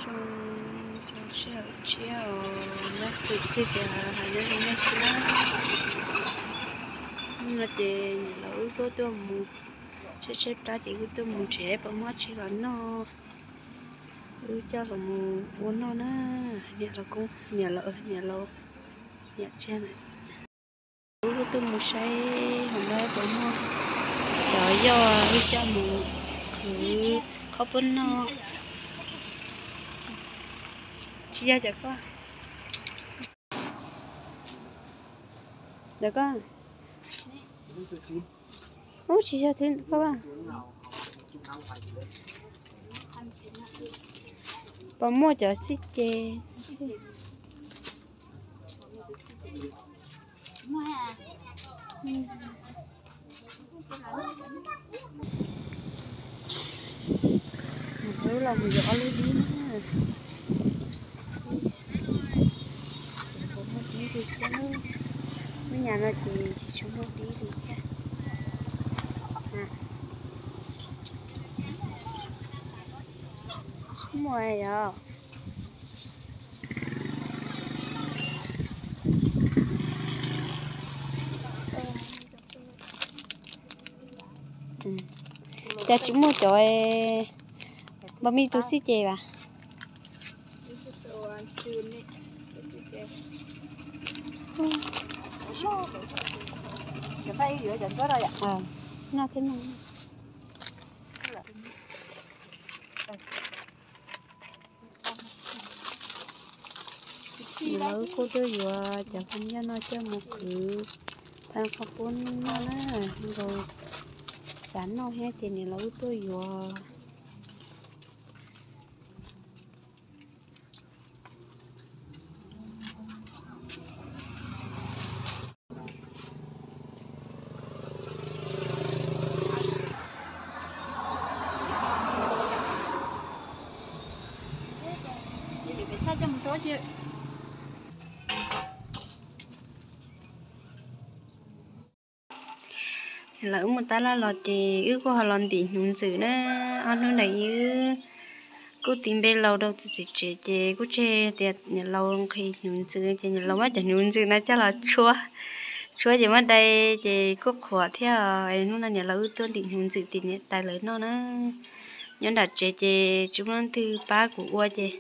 Zoo, zoo sij hawm tshiab os, nyob twm tiag tiag, hais nyob zoo nej xwb na. Hnub no ces niam laus wb kuj tuaj mus, tshaib tshaib plab ces wb tuaj mus nrhiav pab muab tsis los noj, wb coj los mus ua noj na. Niam laus, niam laus, niam tsiag na. Wb tuaj mus saib hauv no puas muaj cov yoj wb coj mus qhwv qhob pub noj. Tsis yog cov koj, cov koj, ub, tsis yog thib koj. Puas muaj cov xib ces? Wb los mus yuav ob lub dib na. Kuv muaj dib li thiab, lub nyam no ces tsis tshua muaj dib li thiab. Muaj yom. Cas tsis muaj cov npam me tus xib ces vas? No thiab no. Lawv kuj tuaj yuav cov phooj ywg no coj mus qhwv, tha qhov pub noj na, nkaus xav noj thiab ces niam laus wb tuaj yuav. Lawv wb mus tab laj los ces wb kuj ho los ntim hnyuv ntxwm na. Ob hnub ntawd wb kuj tis npe laus rau tus txiv tsev ces kuj tseg tias niam laus nqhis hnyuv ntxwm ces niam laus muab cov hnyuv ntxwm no coj los tshuab, tshuab ces muab dai ces kuj qhuav thiab. Hnub no niam laus wb tuaj ntim hnyuv ntxwm tim niam tais lawv noj na. Nyob nram tsev ces tsis muaj leej twg pab kuv ua ces,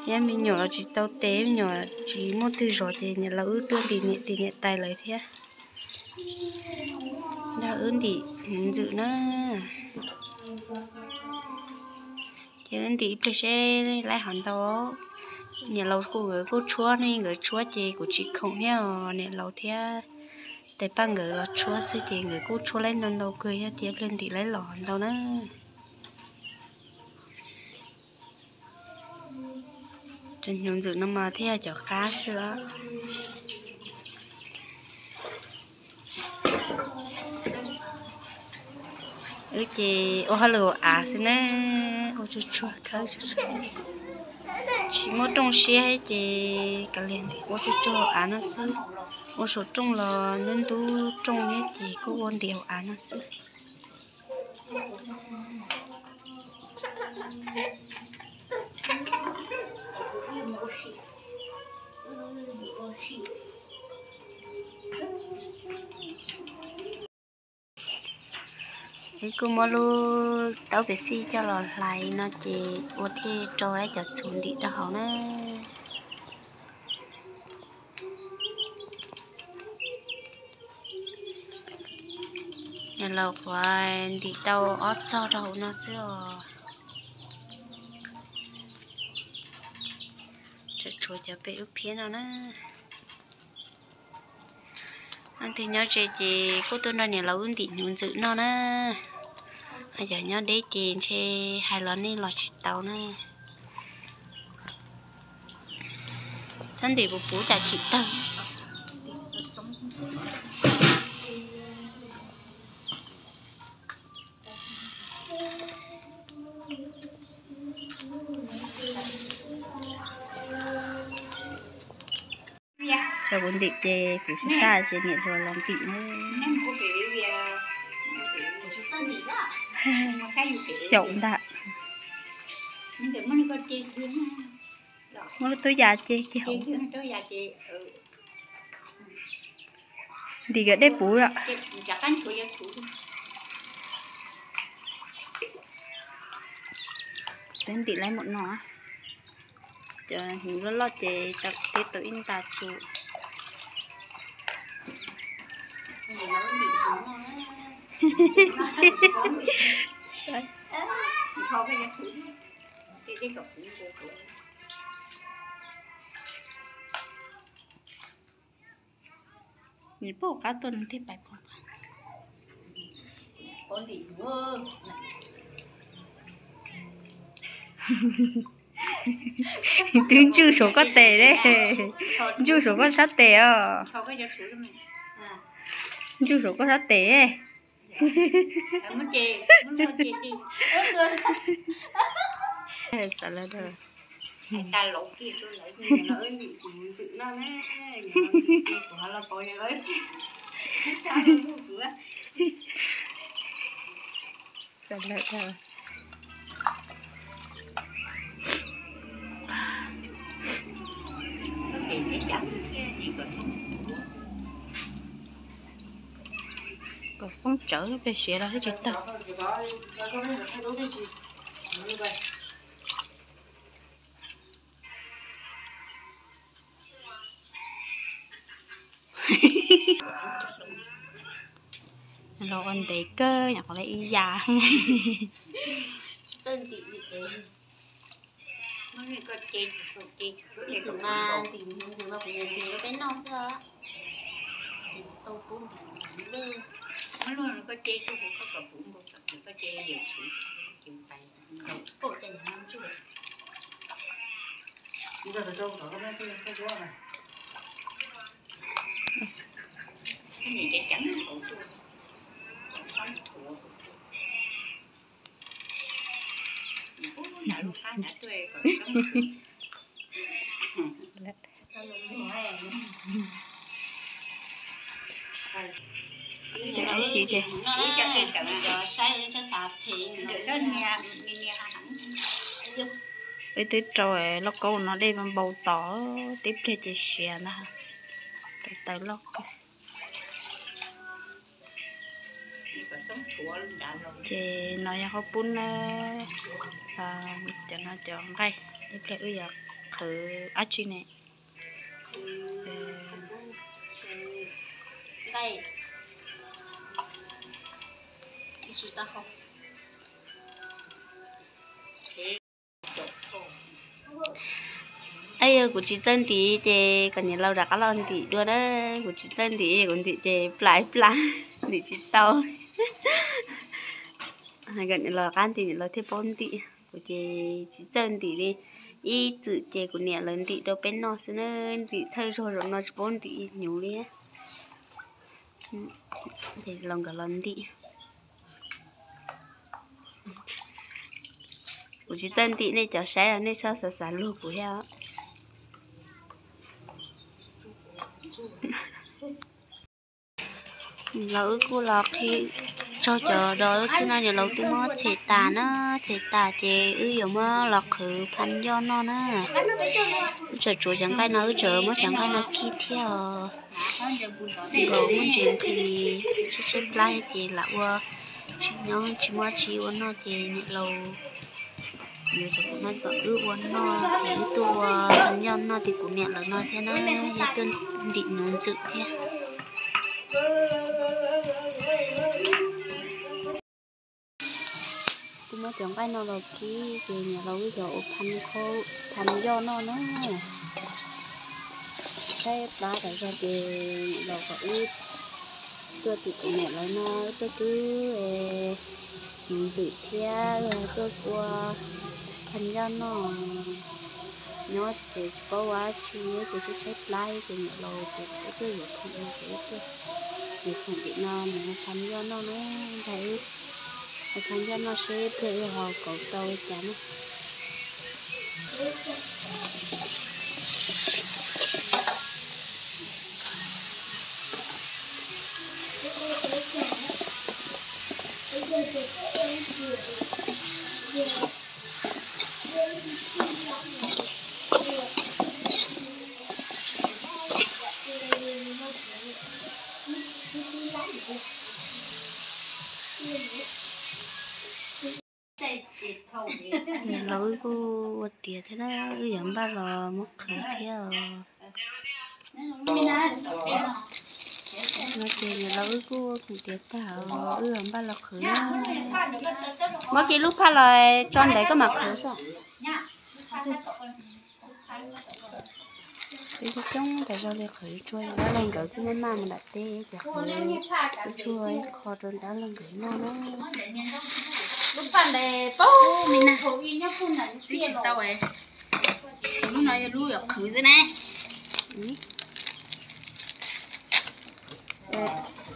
yog me nyuam los tsis tau tes, me nyuam tsis muaj twg zov ces niam laus wb tuaj ntim niam, tim niam tais lawv thiab. Nrog wb ntim hnyuv ntxwm na. Ces wb ntim ib pliag seb laib hov ntau. Niam laus kuj, nkawd kuj tshuab ne, nkawd tshuab ces kuv tsis khoom thiab os, niam laus thiab tais paj nkawd los tshuab xwb ces nkawd kuj tshuab laib ntau ntau kawg, yog tias pliag ntim laib los ntau na. Cov hnyuv ntxwm no mas thiaj yog cov qab xwb os. Wb ces ua hauj lwm hauv av xwb na, ua tsuag tsuag khawb tsuag tsuag, tsis muaj rooj siab ces kav liam ua tsuag tsuag hauv av no xwb. Ua saum rooj los ntub ntub rooj thiab ces kuj ua ntim hauv av no xwb. Wb kuj muab lub taub pes xij coj los hlais no ces ua thiaj rau lawv cov txhuv ntim rau hauv na. Niam laus qhuav ntim tau ob txog rau hauv no xwb os. Tseem tshuav cov pem lub phiab no na. Leej twg nyob ze ces kuj tuaj nrog niam laus wb ntim hnyuv ntxwm noj na. Yog nyob deb ces ntshe hais los nej los tsis tau na. Txhob ntim puv puv tsam tsim tawg. Cov kuv ntim ces kuv sab sab ces niam hluas los ntim na. Xyaum ntag. Muab lub tub ya ces ces ntim kom dej puv. Twb ntim lawm mus no, cov hnyuv loj loj ces tau tib tau ib nta tsu. Nws puab qab tuaj nws thiaj pais pom. Twb ntsuj saum koj tes ne, ntsuj saum koj sab tes os. Ntsuj saum koj sab tes. Xav lawm. Xav lawm. Kom xoob tsawv peb siav los thiaj tsis tawg. Los ua ntev kawg nyuam qhuav li ib yam. Ib txwm mas ntim ntxwv mas kuv ntim rau peb noj xwb os. Ces tsis tau pub ntim ntim lej. Ib sim tias wb twb rau lauj kaub no dej npau tos, tib pliag ces siav ntag. Rau taws loj kawg. Ces no yog qhov pub na, cov no cov nqaij, ib pliag wb yuav qhwv dab tsi ne. Yog kuv tsis txawj ntim ces kom niam laus rov qab los ntim dua na. Kuv tsis txawj ntim, kuv ntim ces plam plam, ntim tsis tau. Kom niam laus rov qab ntim niam laus thiaj paub ntim, kuv ces tsis txawj ntim li. Ib txwm ces kuv niam lawv ntim rau peb noj xwb na, ntim thawj zaug zaum no tsis paub ntim hnyuv li. Ces los nkawd los ntim. Kuv tsis txawj ntim, nej cov saib los nej txhob xav xav luag kuv thiab. Los wb kuj los qhib tsaug cov dos wb txhib no, niam laus twb muab txhem tas na, txhem tas ces wb yuav muab los qhwv phaj yoj noj na. Wb tseem tsuav cov nqaij no, wb tseem muab cov nqaij no kib thiab os. Nkaus muaj ntsis nqhis tshaib tshaib plab ces lam ua tsis nyob tsis muaj tsi ua noj ces niam laus yuav cov no kom wb ua noj ces wb tuaj ua phaj yoj noj tim kuv niam lawv no thiab na, yog tuaj ntim nuv ntxwm thiab. Kuv muab cov nqaij no los kib ces niam laus wb yuav ua phaj yoj noj na. Tshaib plab tas zog ces niam laus kom wb tuaj tim kuv niam lawv no, wb tuaj kib nuv ntxwm thiab tuaj ua phaj yoj noj. Nyob ces tsis paub ua dab tsi ces tshaib tshaib plab ces niam laus ces wb tuaj yuav khoom no ces wb tuaj yuav khoom tim no mus ua phaj yoj noj na. Ntag wb ua phaj yoj noj seb pliag wb ho kauv tau li cas na. Niam laus wb kuj ua tiav thiab na, wb yuav npaj los muab qhwv thiab os. No ces niam laus wb kuj ua tiav tag, wb yuav npaj los qhwv na. Muab kiag lub phaj los tso ntawd koj mam qhwv. Peb coob coob tas zog li, qhwv tsuag, dab laug nkawd kuj maj maj mus nram teb ces qhwv tsuag ib qho rau dab laug nkawd noj na. Lub phaj ntawd paub me na, twb tsis tau. Lub no yog lub yuav qhwv xwb ne.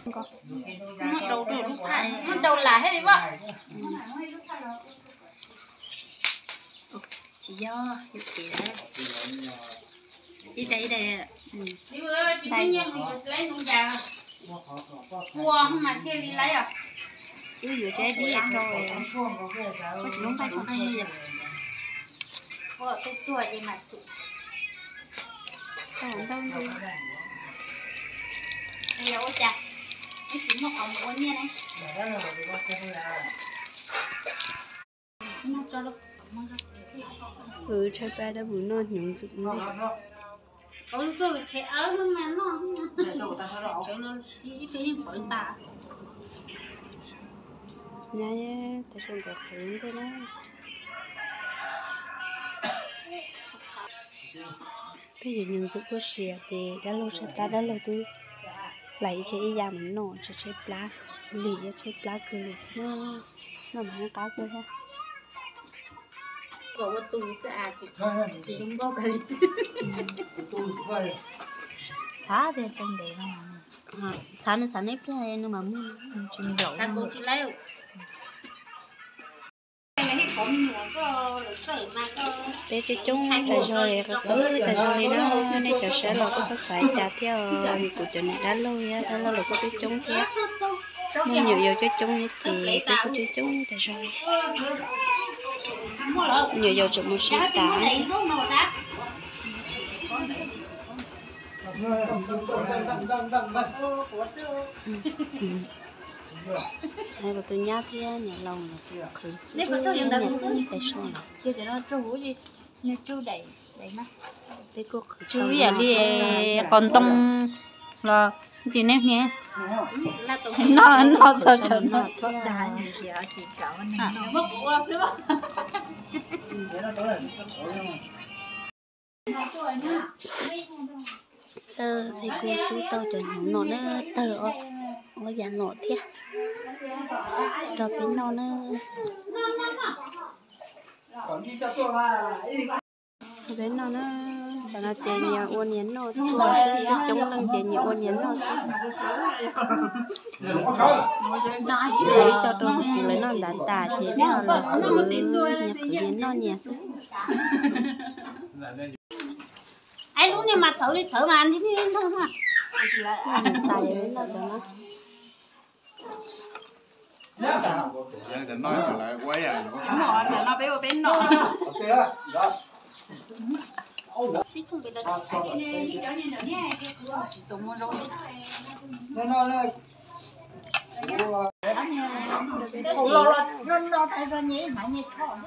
Muab rau rau lub phaj, muab rau lam thiaj li pom. Tsis yog, yog kev ib daim ib daim. Wb yuav tsis dib rau, koj tsis lub nqaij tsis nqaij yog. Ua tej tuag ces mam tsum. Ntau ntau. Yog ua cas neb tsis muaj qhov mus ua nyiaj ne? Wb tshaib plab dab vus noj hnyuv ntxwm ntej. Nyab tas zog nkawd qhwv ntej na. Peb yuav hnyuv ntxwm kuj siav ces dab laug tshaib plab dab laug twb hlais ib khiav ib yam mus noj, tshaib tshaib plab, lim yuav tshaib plab kawg li thiab. Noj mas qab kawg thiab. Txhav tiag txaus ntev no. Txhav nws xav neb pliag nws mas muaj, nws tsis nplaum. Peb coob coob tas zog li, qhwv tas zog li na, nej cov saib los kuj txhob xav cas thiab os, vim kuv cov niam dab laug thiab dab laug los kuj coob coob thiab. Muaj nyuam yaus coob coob thiab ces peb kuj coob coob tas zog li. Nyuam yaus tseem mus sib tas. Kuv tus nyab thiab niam laus qhwv xwb, niam peb tais suav los. Peb kuj qhwv tsw ib yam li qos ntoo los tsis nej hnia. Noj noj txog tsawg no. Peb kuj cub tau cov hnyuv no na, tawg ob yam no thiab, rau peb noj na. Peb noj na, tam no ces nyias ua nyias noj, coob leej ces nyias ua nyias noj xwb. Ib co rau txiv lawv noj ntav tas ces peb ho los qhwv, nyias qhwv nyias noj nyias xwb. Ib lub niag mas thawv li thawv mas nti nti nti nti. Tsis tau muaj zaub.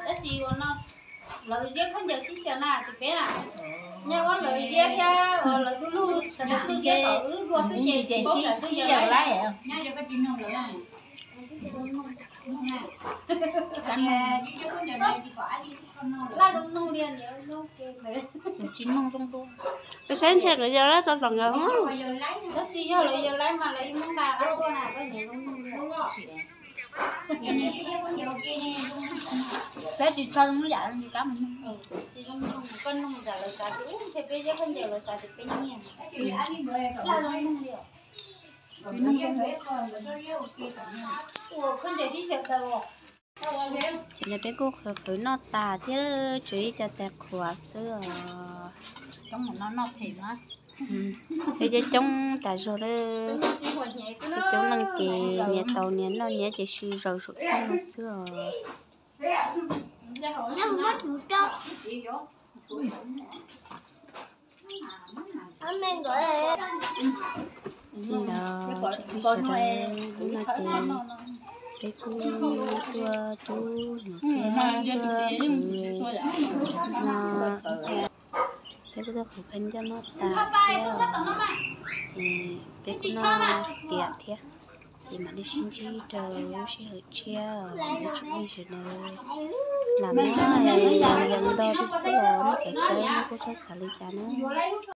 Tab sis ua no lawv ziab khaub ncaws sib xyaw na tus peb na. Nyob ua lawv ziab thiab ua lawv lub lub sawv daws tuaj ziab tom wb ua xwb ces sib xyaw lawm. Laj zoo noog li niam zoo ke ntawd. Tsis noog zoo dua. Peb saib ntshe lawv yog laj rau tom nkawd. Tab sis yog lawv yog laib mas lawv ib muab nqa qab tuaj na koj niam zoo noog li. Peb tsis tso zoo yam li kab mus noog. Tsis zoo noog koj noog tsam lawv xav tias ub ntshe peb ziab khaub ncaws lawv xav tias peb nyiag. Laj zoo noog li. Ua khaub ncaws sib xyaw taw. Ces peb kuj qhwv qhwv noj tas thiab, tshuav ib co tais qhuav xwb os. Coob mus no noj phem mas. Peb coob coob tas zog li, coob leej ces nyias tau nyias noj nyias ces sib zaws saum toj no xwb os. Nyob mus muab tus rau. Ntawd tsoom phooj ywg sawv daws, hnub no ces peb kuj tuaj cub nyuam qhuav no, peb kuj tuaj qhwv phaj ncauj noj tas thiab, ces peb kuj noj tiav thiab, ces mam li sib ntsib rau lub sij hawm tshiab os tsoom phooj ywg sawv daws. Lam muab yos nrog peb xwb os, nej txawm saib nej kuj txhob xav li cas na.